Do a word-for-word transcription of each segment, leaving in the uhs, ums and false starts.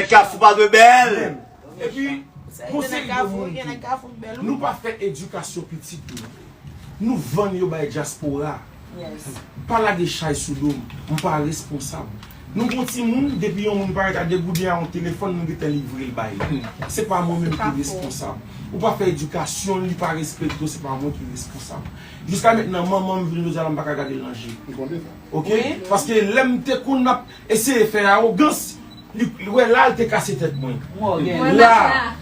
Kafou pa dwe bèl. Epi, gon seri de moun tou, nou pa fè edikasyon pitit nou. Nou vann yo bay dyaspora. Pa lage chay sou do m. M pa responsab. Nou gon timoun, depi yon moun parèt a de gouden a yon telefòn, nou gentan livre l ba li. Se pa mwen menm ki responsab. Ou pa fè edikasyon l, li pa respekte w, se pa mwen ki responsab. Jiska mentnan, manman m vin jodi a la, m pa ka gade l nan je. Oke? Paske lè m te konn ap eseye fè awogans, li, li wè la, l te kase tèt mwen. La,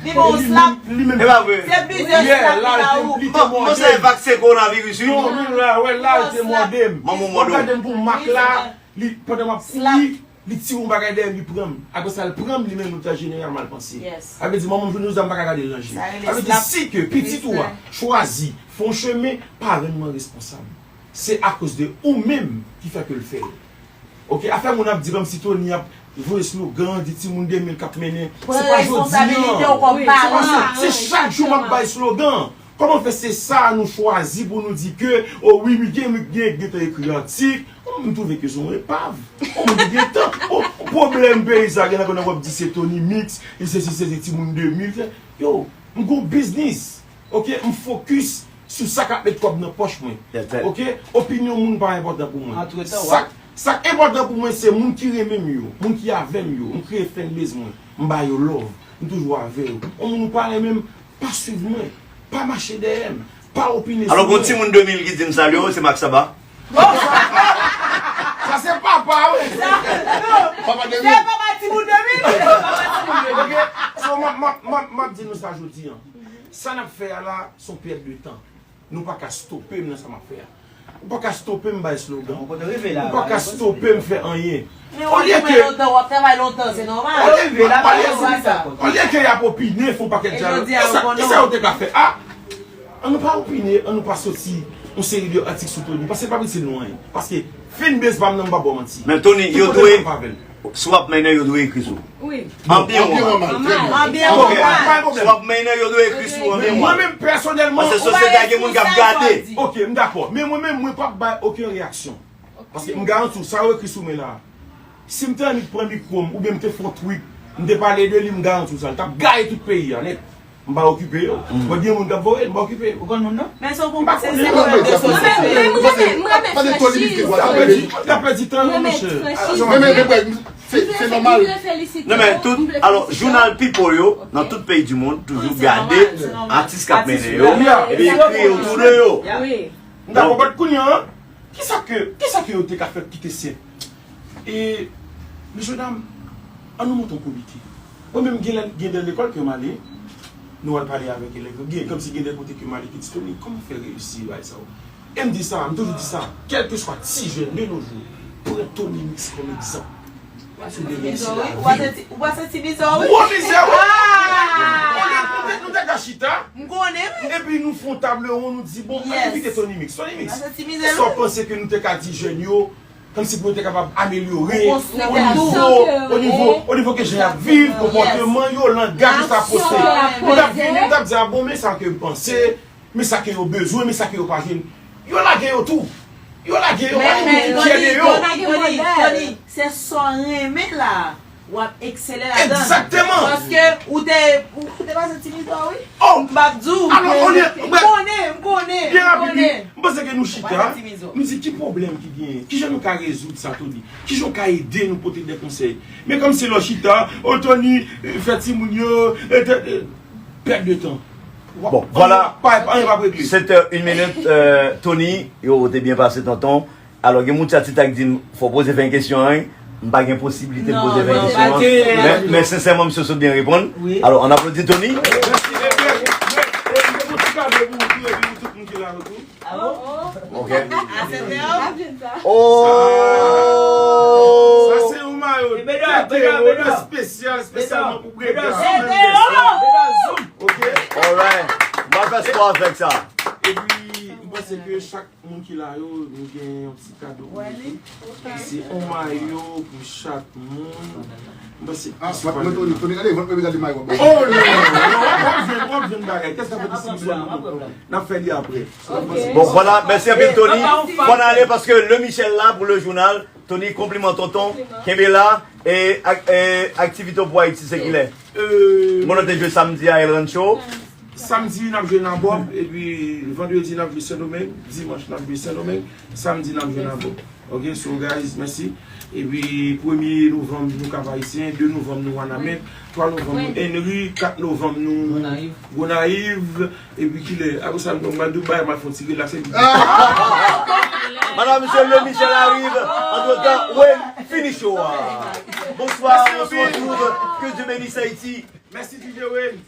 li menm, li menm, Se plizyè slap li ba ou. Li te mòde m. Vaksen kowonaviris, wi. Non, men la, wè la, l te mòde m. Manman mòde w. Gade m pou mak la, li, pandan m ap kouri, li tire yon bagay dèyè m, li pran m. Apre sa, l pran m, li mennen m lopital jeneral Malpanse. Sa vle di, manman m jodi a, m pa ka gade l nan je. Sa vle di, si ke pitit ou a chwazi fè yon chemen, pa rann mwen responsab. Se akoz de ou menm ki fè ke l fè l. Oke, afè moun ap di kòmsi Tony ap voye slogan, di timoun de mil k ap mennen. Se pa jodi a. Se pa, se, se chak jou m ap bay slogan. Kòman fè se sa nou chwazi pou nou di ke, o wi, wi, gen, wi, gen, gentan ekri atik. O, m twouve ke se yon epav. O, m di gentan. O, pwoblèm peyi sa, gen nan w ap di se Tony Mix, e se, se, se, se timoun de mil. Yo, m gon biznis. Oke, m fokis sou sa k ap met kòb nan pòch mwen. Oke, opinyon moun pa enpòtan pou mwen. Sa, sa k enpòtan pou mwen se moun ki renmen m yo, moun ki avè m yo, m kreye fanbase mwen, m ba yo love, m toujou avè yo. Yon moun ou pa renmen m, pa swiv mwen, pa mache dèyè m, pa opine sou mwen. Alò gon timoun de mil ki di m salye w, se Mak Saba. Sa se papa wi. Papa de mil. Se papa timoun de mil. Oke, so m ap, m ap, m ap, m ap di nou sa jodi a. Sa n ap fè a la, se yon pèt de tan. Nou pa ka stope m nan sa m ap fè a. Ou pa ka stope m bay slogan. Ou pa ka stope m fè anyen. Olye ke, olye ke y ap opine, fè yon pakèt dyalòg. Kisa, kisa yo te ka fè? A! Ann nou pa opine, ann nou pa soti yon seri de atik sou Tony. Paske l pa itil nou anyen. Paske fanbase pa m nan, m pa ba w manti. Men Tony, yo dwe, si w ap mennen, yo dwe ekri sou ou. Wi. An byen ou an mal. An byen ou an mal. Si w ap mennen, yo dwe ekri sou ou an byen ou an mal. Mwen menm pèsonèlman. Paske sosyete a gen moun k ap gade. Oke, m dakò. Men mwen menm, mwen p ap bay okenn reyaksyon. Paske m garanti w, sa yo ekri sou mwen la. Si m te annik pran mikwo m, oubyen m te fè yon tweet, m te pale de li, m garanti w sa, l t ap gaye tout peyi a nèt. M pa okipe yo. Mwen gen moun k ap voye l, m pa okipe yo. Ou konn moun nan? Men se w pou se se pwoblèm de sosyete. Mwen menm, mwen menm, mwen menm, Franchi. N ap pèdi tan nou, monchè. Men men men men, se se nòmal. Non men tout, alò, jounal People yo nan tout peyi di mond toujou gade atis k ap mennen yo epi ekri otou de yo. M dakò, but kounye a, kisa ke, kisa ke yo te ka fè ki te senp? E, mesye dam, ann nou monte yon komite. Mwen menm, gen lè, gen de lekòl ke m ale, nou al pale avèk elèv yo. Gen, kòmsi gen de kote ke m ale ki di, Tony, kòman w fè reyisi bagay sa yo? E m di sa, m toujou di sa, kèlkeswa ti jèn de nos jours, pran Tony Mix kòm egzanp. Ou pa santi, ou pa santi mizè w, wi? Gwo mizè, wi! Olye nou te, nou te ka chita. M konnen, wi. Epi nou fè yon tab won, nou di, bon, ann envite Tony Mix. Tony Mix, kisa w panse ke nou te ka di jèn yo? Kòmsi pou yo te kapab amelyore o nivo, o nivo, o nivo ke jan y ap viv, konpòteman yo, langaj yo, sa poste. Yo t ap vini, yo t ap di, a bon, men sa ke m panse, men sa ke yo bezwen, men sa ke yo pa jwenn. Yo lage yo tou. Yo lage yo, pa gen moun ki enkyete yo. Tony, Tony, se sa w renmen la. W ap eksele ladan. Egzakteman. Paske ou te, ou, ou te pase ti mitan, wi. Oh! M p ap di w. Alò, olye, m konnen, m konnen, m konnen. M panse ke nou chita, nou di ki pwoblèm ki genyen, kijan nou ka rezoud sa, Tony? Kijan w ka ede nou pote de konsèy? Men kòmsi lè w chita, o Tony, fè timoun yo, pèt de tan. Bon, vwala. Pa, anyen p ap regle. Sèt è, yon minit, Tony, yo, ou te byen pase, tonton. Alò, gen moun sa ti tak di m, fò w poze ven kesyon an, wi. M pa gen posiblite m poze ven kesyon an. Men, men sensèman, misye sot byen reponn. Alò, ann aplodi Tony. Mèsi, mèsi, mèsi. E, e, e, e, yon ti kado pou ou tou, epi pou tout moun ki la yo tou. Ok. Oh! Sa se yon mayo de espesyal, espesyalman pou Brenda. Ok. Alright. M ap fè spò avèk sa. Epi, m panse ke chak moun ki la yo, nou gen yon ti kado pou yo tou. Se yon mayo pou chak moun. M panse. Ah, mwen, mwen, Tony, Tony, gade, mwen, mwen, gade mayo. Oh, non, non, non, w ap jwenn, w ap jwenn bagay. Kèk sa fè distribisyon nou, n ap fè li apre. Bon, vwala, mèsi anpil, Tony. Fò n ale paske Le Michel la pou le jounal. Tony, konpliman tonton. Kenbe la. E ak- e, aktivite w pou Ayiti se kilè? Bon, nou te jwe samdi a El Rancho. Samdi n ap jwe nan Bòb, epi vandredi n ap jwe Sendomeng, dimanch n ap jwe Sendomeng, samdi n ap jwe nan Bòb. Ok, so guys, mèsi. Epi premye novanm nou Kap Ayisyen, de novanm nou Wanament, twa novanm nou Enri, kat novanm nou Gonayiv. Epi kilè? Apre sa, nou pral Dubai, m al fè yon ti relaks epi. Madame, monsieur, le Michel arrive. Entre-temps, Wayne, fini show a. Bonsoir, on se retrouve. Que Dieu bénisse Haïti. Mèsi, D J Wayne.